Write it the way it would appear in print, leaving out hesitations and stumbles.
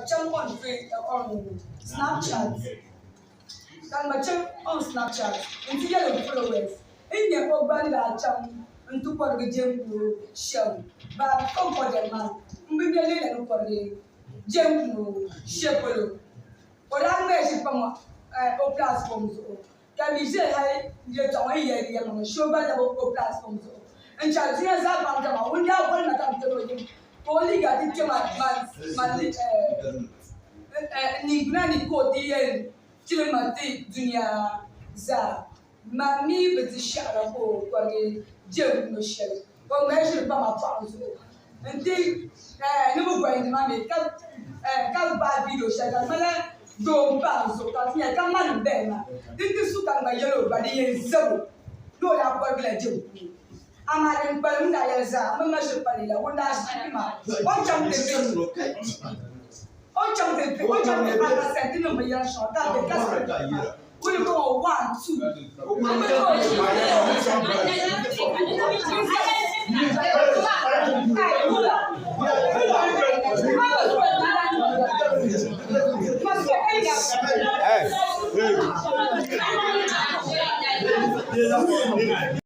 bi chaŋ on on Snapchat ka n gba chaŋ on Snapchat n-ti yɛli n followers n nya o gba ni daa chaŋ n-ti kɔrigi jɛnkuno shɛm baa o ni kɔrigiri maa m bi nya Leila ni kɔrigi jɛnkuno shɛli polo. O daa ŋmaya ʒiri pam o platform zuɣu ka mi ʒe hali yɛltɔɣa ŋɔ yi yɛli di yɛlimaŋli shee o gba labi o platform zuɣu n-chani dunia zaa baŋ dama ŋun daa boli ma ka m kpɛri o yim ka o liiga ti kpe ma n niŋgbuna ni ka o ti yɛn chilim ma ti dunia zaa. Man mi bi di shɛhira ka o kɔrigi jɛŋkuno shɛli o ŋmaya ʒiri pa ma pɔhim zuɣu nti ni bi goyindi ma mi ka gbaai viidiyo shɛli ka di ŋmanila doo m-pa n zuɣu ka di nyɛla ka mani m-bala maa di ti su ka n gba yɛli o gba di yɛn zabo ni o daa kɔrigila jɛŋkuno amaa din kpalim n daa yɛli zaa m bi ma ʒiri pa leela ŋun daa ʒiri maa o ni chaŋ ti o ni chaŋ ti o ni chaŋ ti akasɛnti niŋ binyɛra shɛŋa ka bɛ ka Wuli ko one two. Hey.